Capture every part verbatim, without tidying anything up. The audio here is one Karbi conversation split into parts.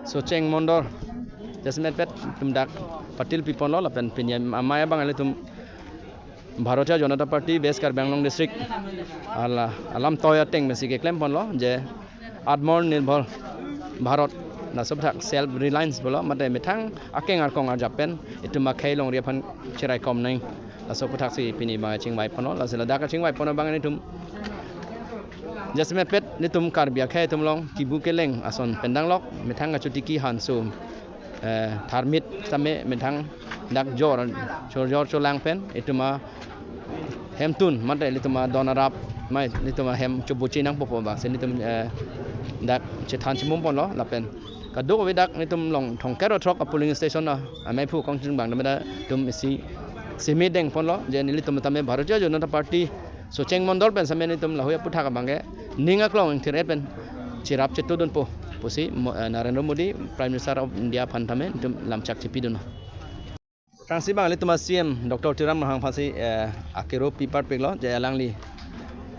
Socheng Mondol jasemet pet itum dak patil piponlo lapen pini amei abang ilitum Bharatiya Janata Party West Karbi Anglong District ala alam toya teng mesi keklem ponlo je Atmanirbhar Bharat, laso aphuthak self reliance pulo, mate methang akeng arkong arjap pen itum akhei longri aphan cheraikom nang, laso aphuthak si pini abang chingvai ponlo. Lasi ladak chingvai pon abang ilitum jasemet pet ilitum Karbi akhei atum along kibu keleng ason pen danglok, methang kachotiki hanso, eh, tharmit tame methang dak jor, jor jor cholang pen itum ahemtun mate ilitum adon arap, mai ilitum ahem chobuchi nangpo pu abang si ilitum, eh, dak chethan chimum ponlo lapen kadokave dak ilitum along thomkep ra throk a polling station a amei aphu kongching abang tame dak itum isi simi deng ponlo je ilitum tame Bharatiya Janata Party Socheng Mondol pen tame ilitum lahei aphuthak abang ke ning aklong ingthir-et pen cherap chetudunpo pusi mo-, eh, Narendra Modi, Prime Minister of India aphan tame itum lamchak chepidunlo. Tangsi abang ilitum a C M Doctor Tuliram Ronghang aphansi, eh, akero pi parpiklo je alangli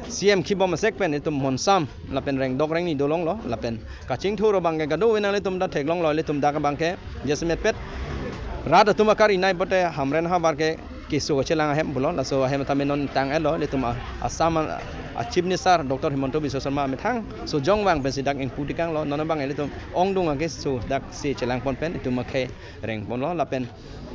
C M kibom asek pen itum monsam lapen rengdok rengni dolonglo lapen kachingthur abang ke kadokave nanglitum ta theklonglo, ilitum dak abang ke jasemet pet rat atum akar inai pote Hamren ahavar ke keso kachelang ahem pulo, laso ahem tame non tang-etlo, ilitum a-, Assam a, a Chief Minister Doctor Himanta Biswa Sarma methang sojong vang pensi dak ingpu tekanglo, non abang ilitum ongdung akeso dak si chelang pon pen itum akhei reng ponlo lapen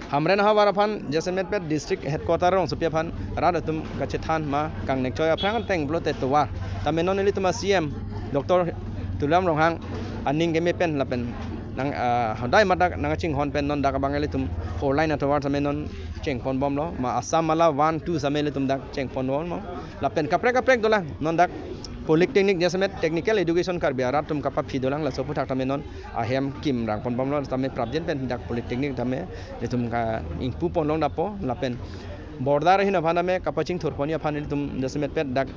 Hamren ahavar aphan jasemet pet district headquarter rongsopi aphan rat atum kachethan ma kangnek choi aphrang ateng pulote tovar tame non ilitum a C M Doctor Tuliram Ronghang aning keme pen lapen nang, ah, hodai madak nangchinghon pen non dak abang ilitum four lane atovar tame non chengpon bomlo, ma Assam Mala one two tame ilitum dak chengpon bomlo lapen kaprek kaprek dolang non dak polytechnic jasemet technical education Karbi arat atum kapaphi dolang, laso aphuthak tame non ahem kim rang pon bomlo tame prapjin pen dak polytechnic tame itum ka ingpu ponlong dapo lapen border ahin aphan tame kapachingthur ponji aphan itum jasemet pet dak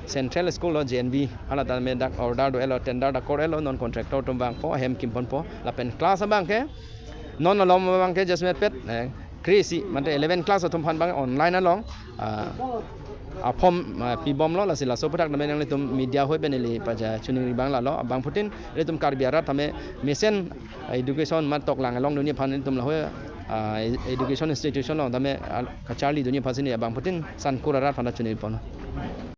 central school lo J N V hala tame dak order do-etlo, tender dak kor-etlo, non contractor atum vangpo, ahem kim ponpo lapen class abang ke non alom abang ke jasemet pet, eh, kre-isi mate eleven class atum aphan abang online along, ah, a form, ah, pi bomlo, lasi laso aphuthak tame nanglitum media hoi pen ili paja chuningri abang lalo, abangphutin ilitum Karbi arat tame mesen, ah, education ma toklang along dunji aphan ilitum lahei, ah, education institution along tame, ah, kacharli dunji aphan si ili abangphutin Sankur arat aphan ta chuningri ponlo.